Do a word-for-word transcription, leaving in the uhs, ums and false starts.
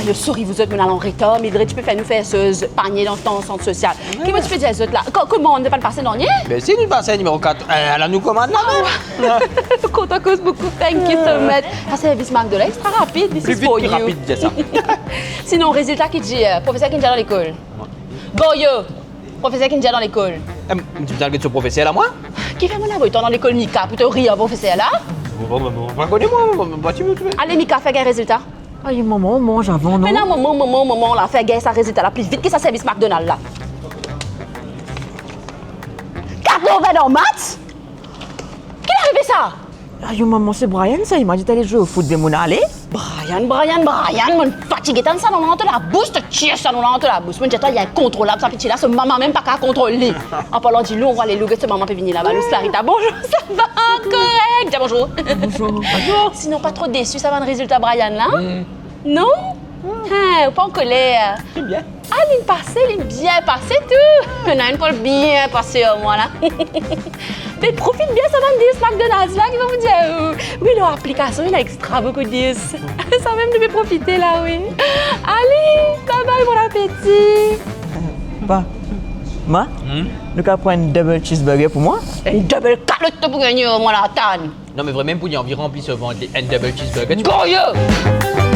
Sorry, zot, mo'nn al an retar, me dre ti pe fer nou fer so panie dan tan sant sosial. Ki mo ti pe dir zot la? Ko-, koman, nou pa pase nanye? Be si, nou pase nimero kat. Eh, ala nou komann la. Kontan koz boukou, thank you so much. Sa servis McDo la extra rapid, this is for you. Pli vit ki rapid, dir sa. Sinon, rezilta ki dir, profeser ki dir dan lekol? Goyo! Profeser ki dir dan lekol? Em, ti bizin al get so profeser la, mwa? Kifer mo avoy twa dan lekol, Mika, pou to rir ar profeser la? Mo pa, mo pa kone, mwa, mo pa ti... Ale, Mika, fer gagn rezilta. Ay, mama, manz avan, non? Me la, mama, mama, mama, la, fer gagn sa rezilta la pli vit ki sa servis McDonald la. Quatre-vingts dan mat? Ki arive sa? Ayo, mama, se Brian sa, li dir to ale zwe foot, be mo'nn ale. Brian, Brian, Brian, mo'nn fatige tann sa nom la dan to labous, to tir sa nom la dan to labous. Mo'nn dir twa, li inkontrolab, sa piti la, so mama mem pa kapav kontrol li. An parlan di lou, ale lou, get so mama pe vini laba, lou Clarita. Bonzour, sa va? Korek, dir bonzour. Bonzour. Sinon, pa tro desi sa bann rezilta Brian la? Non? Hein, ou pa ankoler? Li bien. Ah, li pase, li bien pase tou. Ena enn pou bien pase ar mwa la. Be profit bien sa bann deals McDonald's la, ki mo dir ou. Wi, lor aplikasion, ena extra boukou deals. Sa mem nou pe profite la, wi. Ale, bye bye, bon apeti. Pa, ma, nou kapav pran enn double cheeseburger pou mwa? Enn double kalot to pou gagne ar mwa la, tann. Non, me vremem pou li anvi ranpli so vant li, enn double cheeseburger. Goyo!